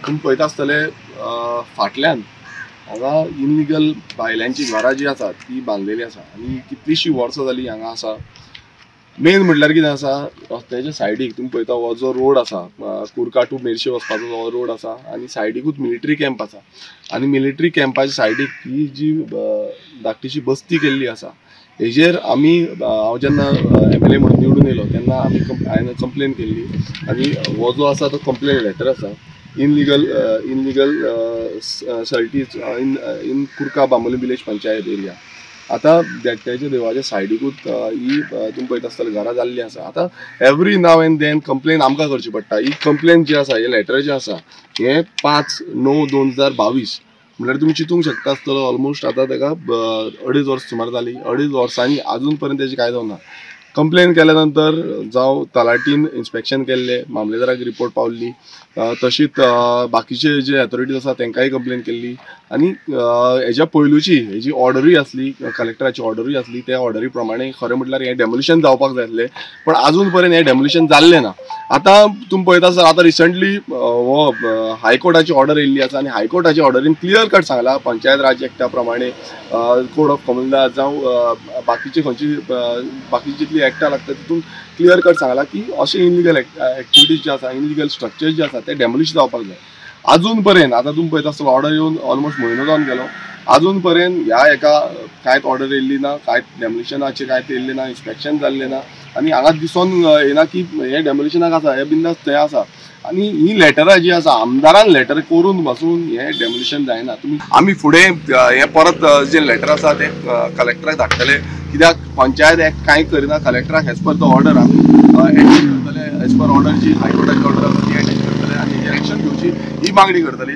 तुमी पळयता आसतले फाटल्यान हांगा इनलिगल भायल्यांची घरां जी आसा ती बांदलेली आसा आनी कितलीशीं वर्सां जालीं हांगा आसा. मेन म्हटल्यार कितें आसा, रस्त्याच्या सायडीक तुमी पळयता हो जो रोड आसा कुर्का टू मेरशे वचपाचो हो रोड आसा आनी सायडीकूच मिलिटरी कॅम्प आसा आनी मिलिटरी कॅम्पाच्या सायडीक ही जी धाकटीशी बस्ती केल्ली आसा हेजेर आमी हांव जेन्ना MLA म्हणून निवडून येयलो तेन्ना आमी हांवें कंप्लेन केल्ली आनी हो जो आसा तो कंप्लेन लेटर आसा illegal sorties in Curca Bambolim village panchayat area. आतां देट्ट्याच्या देवळाच्या सायडीकूच ही तुमी पळयता आसतले घरां जाल्लीं आसा. आतां every now and then complain आमकां करची पडटा. ही कंप्लेन जी आसा, हे लेटर जें आसा हें 5/9/2022 म्हळ्यार तुमी चिंतूंक शकता आसतलो ऑलमोस्ट आतां ताका 2.5 वर्स सुमार जाली. 2.5 वर्सांनी आजून पर्यंत तेजी कांय जावना. कंप्लेन केल्या नंतर जावं तलाटीन इन्स्पेक्शन केल्लें, मामलेदाराक रिपोर्ट पावल्ली, तशीच बाकीचे जे अथॉरिटीज आसा तांकांय कंप्लेन केल्ली आनी हेज्या पयलूची हेजी ऑर्डरूय आसली, कलेक्टराची ऑर्डरूय आसली, त्या ऑर्डरी प्रमाणे खरें म्हटल्यार हें डेमोलिशन जावपाक जाय आसलें, पण आजून पर्यंत हें डेमोलिशन जाल्लें ना. आतां तुमी पळयता आसत आतां रिसंटली हो हायकोर्टाची ऑर्डर येयल्ली आसा आनी हायकोर्टाच्या ऑर्डरीन क्लियर कट सांगला पंचायत राज एक्टा प्रमाणे कोड ऑफ कॉमनवेल्थ जावं बाकीची खंयची बाकीची जितली एक्टा लागता तितून क्लियर कट सांगला की अशे इनलिगल एक्टिविटीज जे आसा, इनलिगल स्ट्रक्चर्स जे आसा ते डेमोलिश जावपाक जाय. आजून पर्यंत आतां तुमी पळयता आसतलो ऑर्डर येवन ऑलमोस्ट म्हयनो जावन गेलो, आजून पर्यंत ह्या एका कांयच ऑर्डर येयल्ली ना, कांयच डेमोलिशनाचें कांयच येयल्लें ना, इन्स्पेक्शन जाल्लें ना आनी हांगा दिसोन येना की हें डेमोलिशनाक आसा, हें बिंदास थंय आसा. आनी ही लेटरां जी आसा आमदारान लेटर करून बसून हें डेमोलिशन जायना. तुमी आमी फुडें हें परत जें लेटर आसा तें कलेक्टराक धाडटले, कित्याक पंचायत एक्ट कांय करिना. कलेक्टराक एज पर the order आमी एटॅच करतले, एज पर ऑर्डर जी हायकोर्टाची ऑर्डर आसा ती एटॅच करतले आनी हेजेर एक्शन घेवची ही मागणी करतली.